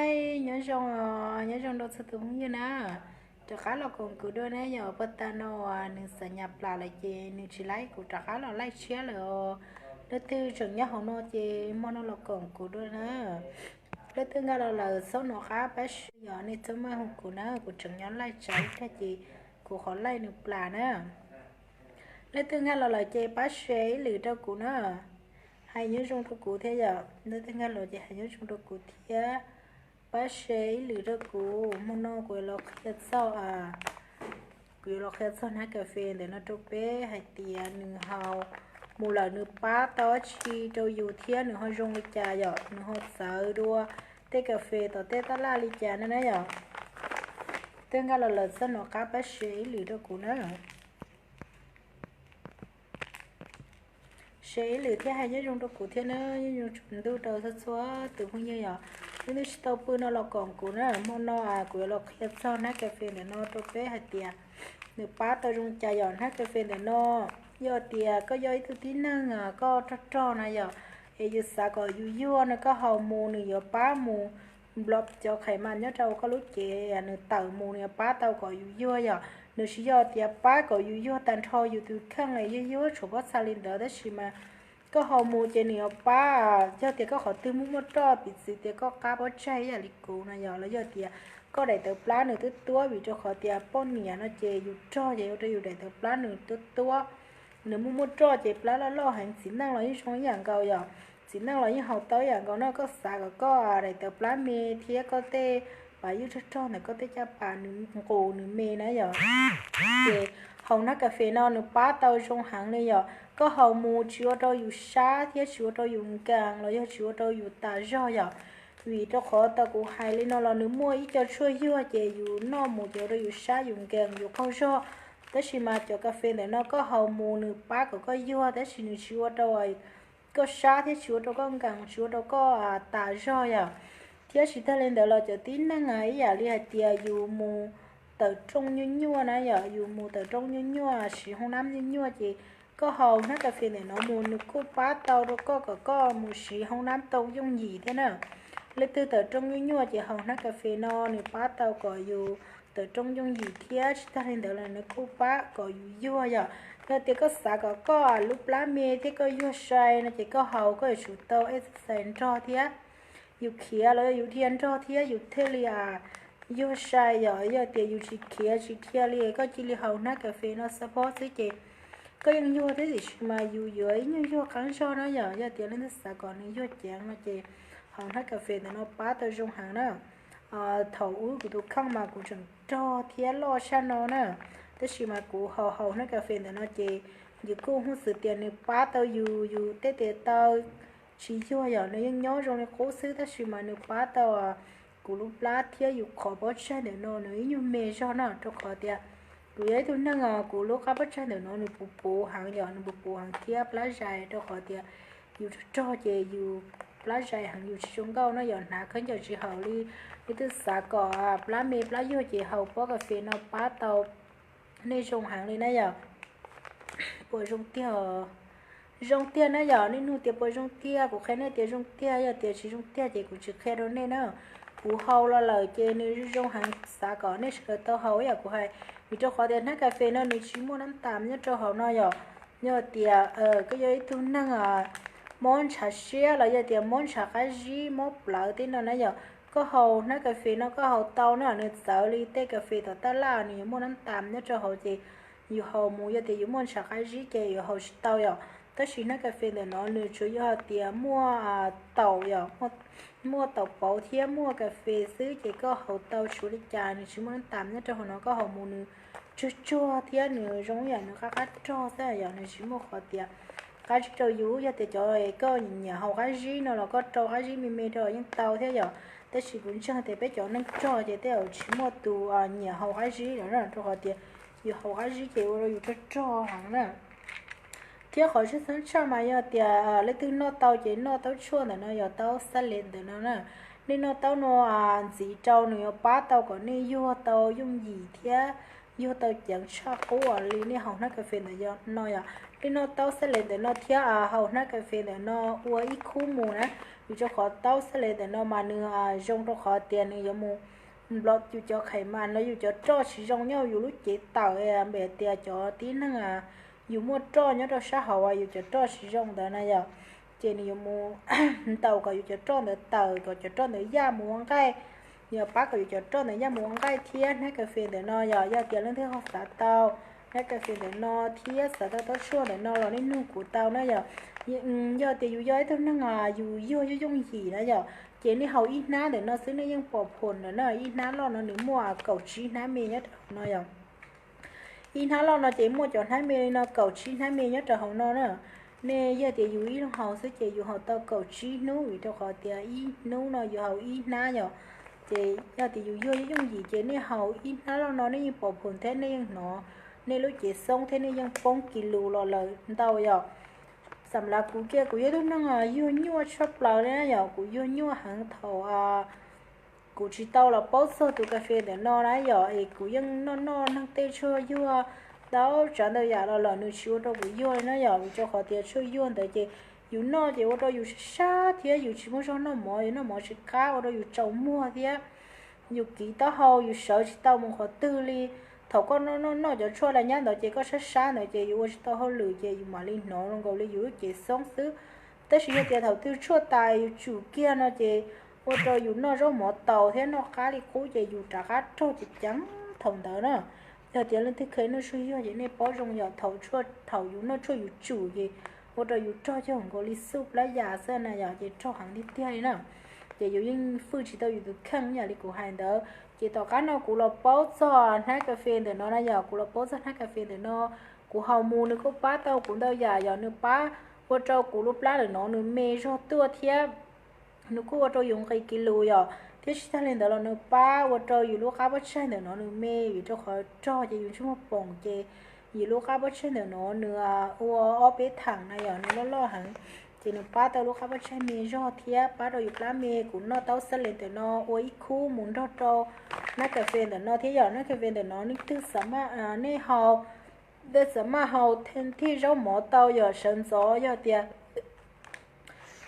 Nyob zoo, nyob zoo rau txhua tus phooj ywg na. Rov qab los koom kuv dua na yom, puag ta no nws xav nyas plas lawm ces nws tsis laij kuv rov qab los laij tshiab lawm. Leej twg tseem nyob hauv no ces hmo no los koom kuv dua na. Leej twg nkag los lawm txhob hnov qab pab share yom, nej txhob maj hu kuv na, kuv tseem nyob laij tsawv thiab ces kuv qhov laij nws plas na. Leej twg nkag los lawm ces pab share ib lwm rau kuv na. Hais nyob zoo rau kuv thiab yom, leej twg nkag los ces hais nyob zoo rau kuv thiab. Pab share ib lwm rau kuv, hmo no kuv yuav los qhia txog, kuv yuav los qhia txog hnab kas fes ntawm no rau peb hais tias nws haus mus lawm nws pab tau dab tsi rau yus thiab nws ho zoo li cas yom, nws ho txawv dua tej kas fes tom tej tab laj li cas no na yom. Twg nkag los lawm txhob hnov qab pab share ib lwm rau kuv na. Share ib lwm thiab hais nyob zoo rau kuv thiab na, nyob zoo tsaus ntuj rau txhua txhua tus phooj ywg yom. Leej twg tsis tau pw no los koom kuv na, hmo no kuv yuav los qhia txog hnab kas fes ntawm no rau peb hais tias nws pab tau zoo cas yom. Hnab kas fes ntawm no yog tias koj yog ib tug tib neeg koj rog rog na yom, es yus xav kom yus yuag no koj haus mus nws yuav pab mus nplov cov khais mas nyob rau koj lub cev nws tawm mus nws yuav pab tau kom yus yuag yom. Nws tsis yog tias pab kom yus yuag tag nrho yus tus kheej yuag yuag tshuav pob txha li ntawd, tab sis mas koj haus mus ces nws yuav pab. Yog tias koj qhov twg muaj muaj roj, piv txwv tias koj qab pob tsaig ib yam li kuv no yom, los yog tias koj daim tawv plab nws tuab tuab vim rau qhov tias poj niam no ces yus rog ces ua rau yus daim tawv plab nws tuab tuab, nws muaj muaj roj ces plab loj loj heev. Txiv neej los yeej zoo ib yam nkaus yom, txiv neej los yeej haus tau ib yam nkaus no. Koj xav kom koj daim tawv plab me thiab koj tej pas ywj rog rog ntawm koj tej caj pas nws nqus nws me na yom, ces haus hnab kas fes no nws pab tau zoo heev li yom. Koj haus mus tsis ua rau yus sab thiab tsis ua rau yus nkees los yog tsis ua rau yus tas zog yom. Vim rau qhov tau kuv hais li no los nws muaj ib co tshuaj yuag ces yus noj mus ces ua rau yus sab yus nkees yus qaug zog. Tab sis mas cov kas fes ntawm no koj haus mus nws pab kom koj yuag tab sis nws tsis ua rau koj sab thiab tsis ua rau koj nkees tsis ua rau koj tas zog yom. Thiab tsis tag li ntawd los cov tib neeg ib yam li hais tias yus mus tawm rooj nyuaj nyuaj na yom, yus mus tawm rooj nyuaj nyuaj siv hoob nab nyuaj nyuaj ces koj haus hnab kas fes ntawm no mus nws kuj pab tau rau koj kom koj mus siv hoob nab tau yooj yim thiab na. Leej twg tawm rooj nyuaj nyuaj ces haus hnab kas fes no nws pab tau kom yus tawm rooj yooj yim thiab tsis tag li ntawd los nws kuj pab kom yus yuag yom. Yog tias koj xav kom koj lub plab me thiab koj yuag sai no ces koj haus koj yuav tsum tau exercise nrog thiab. Yus khiav los yog yus dhia nrog thiab yus thiaj li yuag sai yom. Yog tias yus tsis khiav tsis dhia li koj cia li haus hnab kas fes no xab phob xwb ces koj yeej yuag thiab tiam sis mas yus yuav ib nyuag yuag qab zog na yom. Yog tias leej twg xav kom nws yuag ceev no ces haus hnab kas fes ntawm no pab tau zoo heev na. Thaum ub kuv tus kheej mas kuv tseem rog thiab loj sab no na, tab sis mas kuv haus haus hnab kas fes ntawm no ces yus kuj hu xwm tias nws pab tau yus, yus tej tes taw tsis yuag yom, nws yeej nyob zoo li qub xwb tab sis mas nws pab tau kuv lub plab thiab yus qhov pob tsaig ntawm no nws ib nyuag me zog na, rau qhov tias kuv yog ib tug neeg os kuv lub qab pob tsaig ntawm no nws puv puv heev yom, nws puv puv heev thiab plab zais rau qhov tias yus rog rog ces yus plab zais heev yus tsis zoo nkauj no yom, hnav khaub ncaws tsis haum li. Leej twg xav kom plab me plab yuag ces haus pob kas fes no pab tau nej zoo heev li na yom. Puas zoo tiag? Zoo tiag na yom, nej nug tias puas zoo tiag kuv qhia nej tias zoo tiag, yog tias tsis zoo tiag ces kuv tsis qhia rau nej na. Kuv haus los lawm ces nws zoo heev, xav kom nej sawv daws tau haus ib yam kuv hais, vim rau qhov tias hnab kas fes no nws tsis muaj nab tas nyob rau hauv no yom. Yog tias koj yog ib tug neeg mob ntshav siab los yog tias mob ntshav qab zib mob plawv tej no na yom, koj haus hnab kas fes no koj haus tau na, nws txawv li tej kas fes tom taj laj nws yuav muaj nab tas nyob rau hauv ces yus haus mus yog tias yus muaj ntshav qab zib ces yus haus tsis tau yom. Tab sis hnab kas fes ntawm no nws tsuas yog tias muaj taum yom, muaj taum pauv thiab muaj kas fes xwb ces koj haus tau tsis ua li cas, nws tsis muaj nab tas nyob rau hauv no, koj haus mus nws tsuag tsuag thiab nws zoo ib yam nws qab qab rog xwb yom, nws tsis muaj qhov tias qab zib rau yus. Yog tias cov koj nyiam haus qab zib no los koj rau qab zib me me rau yeej tau thiab yom, tab sis kuv ntseeg tias peb cov neeg rog ces tej zaum tsis muaj tus nyiam haus qab zib lawm na, rau qhov tias yus haus qab zib ces ua rau yus rog rog heev na. Thiab qhov tseem ceeb tshaj mas yog tias leej twg noj tau ces noj taub tshuaj ntawm no yog taub xab lev ntawm no na. Nej noj taub no ntxiv rau nws yuav pab tau kom nej yuag tau yooj yim thiab yuag tau ceev tshaj qub li nej haus hnab kas fes ntawm no yom. Nej noj taub xab lev ntawm no thiab haus hnab kas fes ntawm no ua ib khub mus na, Vim rau qhov taub xab lev ntawm no mas nws zoo rau qhov tias nws yuav mus nplov yus cov khais mas los yus cov roj tsis zoo nyob yus lub cev tawm, npe tias cov tib neeg yus muaj roj nyob rau sab hauv uas yus cov roj tsis zoo ntawd na yom, ces nws yuav mus ntaus kom yus cov roj ntawd tawm, kom cov roj ntawd yaj mus ua nqaij, yog pab kom yus cov roj ntawd yaj mus ua nqaij thiab. Hnab kas fes ntawm no yog, yog tias leej twg ho xav tau hnab kas fes ntawm no thiab xav tau taub tshuaj ntawm no los nej nug kuv tau na yom. Yog tias yus yog ib tug neeg yus yuag yooj yooj yim na yom, ces nej haus ib hnab ntawm no xwb nej yeej pom phom lawm na. Ib hnab loj no nws muaj kaum tsib hnab me nyob rau hauv no yom. Ib hnab loj no ces muaj cov hnab me no kaum tsib hnab me nyob rau hauv no na. Nej yog tias yus ib leeg haus xwb ces yus haus tau kaum tsib hnub, vim rau qhov tias ib hnub no yus haus ib hnab yom. Ces yog tias yus yuag yooj yooj yim ces nej haus ib hnab loj no nej yeej pom phom thiab nej yeej hnov nej lub cev xoob thiab nej yeej poob kis lus los lawm ntau yom. Xam lav kuv kiag kuv yog ib tug neeg yuag nyuaj tshaj plaws li na yom, kuv yuag nyuaj heev thaum kuv tsis tau los paub txog tus kas fes ntawm no na yom, es kuv yeej noj noj neeg tej tshuaj yuag ntau tsav ntau yam los lawm nws tsis ua rau kuv yuag li na yom, vim rau qhov tias tshuaj yuag ntawd ces yus noj ces ua rau yus sab sab thiab yus tsis muaj zog noj mov, yus noj mov tsis qab ua rau yus tsaus muag thiab yus kiv taub hau yus sawv tsis tau mus qhov twg li. Thaum koj noj noj noj cov tshuaj la nyab ntawd ces koj sab sab ntawd ces yus ua tsis tau hauj lwm ces yus mam li hnov zoo nkaus li yus lub cev xoob xwb. Tab sis yog tias thaum twg tshuaj tas yus tsum kiag no ces ua rau yus noj zaub mov taus thiab noj qab li qub ces yus rov qab raug ceev ceev thaum ntawd na. Yog tias leej twg kheev noj tshuaj yuag ces nej paub zoo yom, thaum tshuaj, thaum yus noj tshuaj yus tsum ces ua rau yus raug cog nkaus li xuj plab yas xwb na yom, ces raug heev tiag tiag li na. Ces yus yeej fwj tsis tau yus tus kheej yam li kuv hais ntawd. Ces tom qab no kuv los paub txog hnab kas fes ntawm no na yom, kuv los paub txog hnab kas fes ntawm no, kuv haus mus nws kuj pab tau kuv ntau yam yom, nws pab ua rau kuv lub plab ntawm no nws me zog tuaj thiab nws kuj ua rau yus nqis kis lus yom, thiab tsis tag li ntawd los nws pab ua rau yus lub qab pob tsaig ntawm no nws me, vim rau qhov rog ces yus ntsej muag poom ces yus lub qab pob tsaig ntawm no nws ua ob peb theem na yom, nws loj loj heev. Ces nws pab tau lub qab pob tsaig me zog thiab pab rau yus plab me. Kuv noj taub xab lev ntawm no ua ib khub mus nrog rau hnab kas fes ntawm no thiab yom. Hnab kas fes ntawm no nej twg xav maj, nej haus, nej xav maj haus thij zaub mov tau yom, sawv ntxov yog tias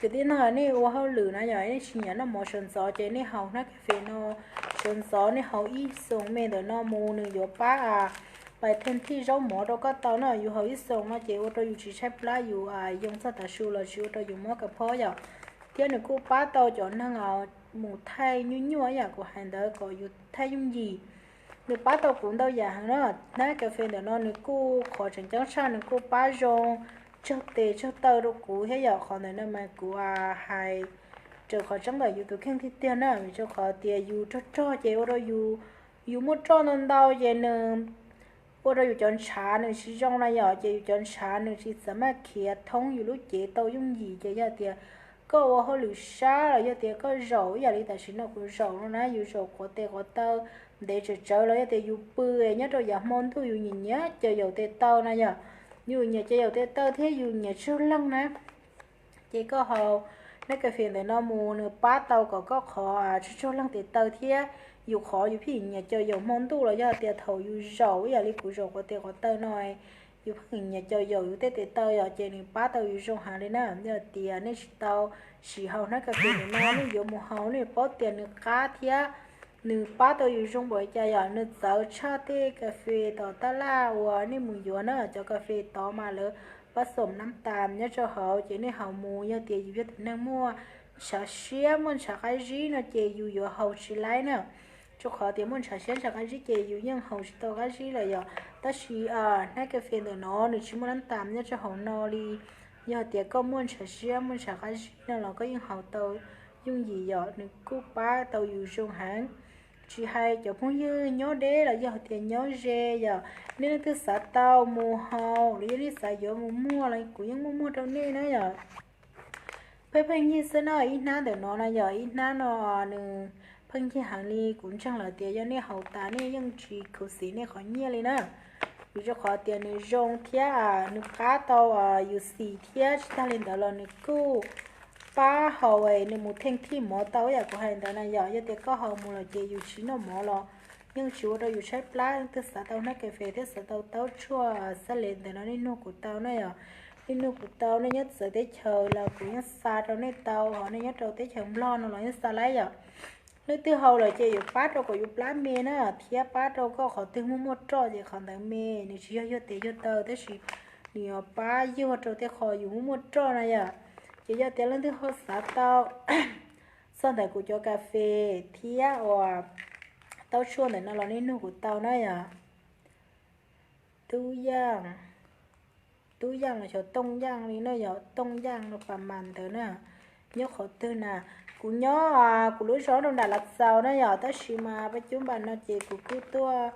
cov tib neeg nej ua hauj lwm na yom, nej tsis nyiam noj mov sawv ntxov ces nej haus hnab kas fes no sawv ntxov, nej haus ib xoos me ntawm no mus nws yuav pab pais thij zaub mov rau koj tau na. Yus haus ib xoos no ces ua rau yus tsis tshaib plab, yus yoo txog tav su los tsis ua rau yus mob kas phob yom. Thiab nws kuj pab tau cov neeg mus thaij nyuaj nyuaj yam kuv hais ntawd kom yus thaij yooj yim. Nws pab tau kuv ntau yam heev na. Hnab kas fes ntawm no nws kuj qhov tseem ceeb tshaj nws kuj pab zoo tsawg tes tsawg taw rau kuv thiab yom. Qhov ntawm no mas kuv hais raws qhov tseeb ntawm yus tus kheej tiag tiag na, vim rau qhov tias yus rog rog ces ua rau yus, yus muaj roj ntau ntau ces nws ua rau yus cov ntshav nws tsis zoo na yom, ces yus cov ntshav nws tsis xav maj khiav thoob yus lub cev tau yooj yim. Ces yog tias koj ua hauj lwm sab los yog tias koj zaum ib yam li tam sim no kuv zaum no na, yus zaum quav tes quav taw ntev tsawv tsawv los yog tias yus pw nyob rau yav hmo ntuj yus nyiam nyiam caws yaum tes taw na yom, yus nyiam caws yaum tes taw thiab yus nyiam tsaug leeg na. Ces koj haus hnab kas fes ntawm no mus nws pab tau kom koj qhov tsaug tsaug leeg tes taw thiab yus qhov yus pheej nyiam caws yaum hmo ntuj los yog tias thaum yus zaum ib yam li kuv zaum quav tes quav taw no, yus pheej nyiam caws yaum yus tej tes taw yom, ces nws pab tau yus zoo heev li na. Yog tias nej tsis tau sim haus hnab kas fes ntawm no nej yuav mus haus nej paub tias nws qab thiab nws pab tau yus zoo npaum li cas yom. Nws txawv tshaj tej kas fes tom tab laj uas nej mus yuav na, cov kas fes tod mas lawv pab xoom nab tas nyob rau hauv ces nej haus mus, yog tias yus yog tus neeg muaj ntshav siab muaj ntshav qab zib no ces yus yuav haus tsis laib na. Rau qhov tias muaj ntshav siab ntshav qab zib ces yus yeej haus tsis tau qab zib lawm yom. Tab sis hnab kas fes ntawm no nws tsis muaj nab tas nyob rau hauv no li. Yog tias koj muaj ntshav siab muaj ntshav qab zib no los koj yeej haus tau yooj yim yom, nws kuj pab tau yus zoo heev. Tsis hais cov phooj ywg nyob deb los yog tias nyob ze yom, nej leej twg xav tau mus haus los yog nej xav yuav mus muag los kuv yeej muaj muag rau nej na yom. Pheej pheej yig xwb no, ib hnab ntawm no na yom, ib hnab no nws pheej yig heev li. Kuv ntseeg lawm tias yog nej haus tas nej yeej tsis khuv xim nej qhov nyiaj li na. Vim rau qhov tias nws zoo thiab nws qab tau yus xis thiab tsis tag li ntawd los nws kuj pab haus nws mus theej thij mov tau ib yam kuv hais ntawd na yom. Yog tias koj haus mus lawm ces yus tsis noj mov los yeej tsis ua rau yus tshaib plab. Leej twg xav tau hnab kas fes thiab xav tau taub tshuaj xab lev ntawm no nej nug kuv tau na yom. Nej nug kuv tau, nej nyob txawv teb chaws los kuv yeej xa rau nej tau, ho nej nyob rau teb chaws Nplog no los yeej xa lawm yom. Leej twg haus lawm ces yuav pab rau kom yus plab me na, thiab pab rau koj qhov twg muaj muaj roj ces qhov ntawd me, nws tsis yog yuag tes yuag taw tab sis nws yuav pab yuag rau tej qhov yus muaj muaj roj na yom. Ces yog tias leej twg ho xav tau txog ntawm kuv cov kas fes thiab uas taub tshuaj ntawm no los nej nug kuv tau na yom. Tub Yaj, Tub Yaj los xyov Tooj Yaj li na yom, Tooj Yaj los pas mas ntawd na. Nyob qhov twg na? Kuv nyob, kuv lub zos rau nram Lav Txaus na yom, tab sis mas peb cub npam no ces kuv kuj tuaj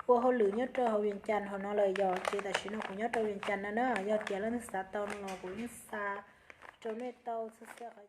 ua hauj lwm nyob rau hauv Vias Cas hauv no lawm yom, ces tam sim no kuv nyob rau Vias Cas no na. Yog tias leej twg xav tau no los kuv yeej xa rau nej tau txhua txhua qhov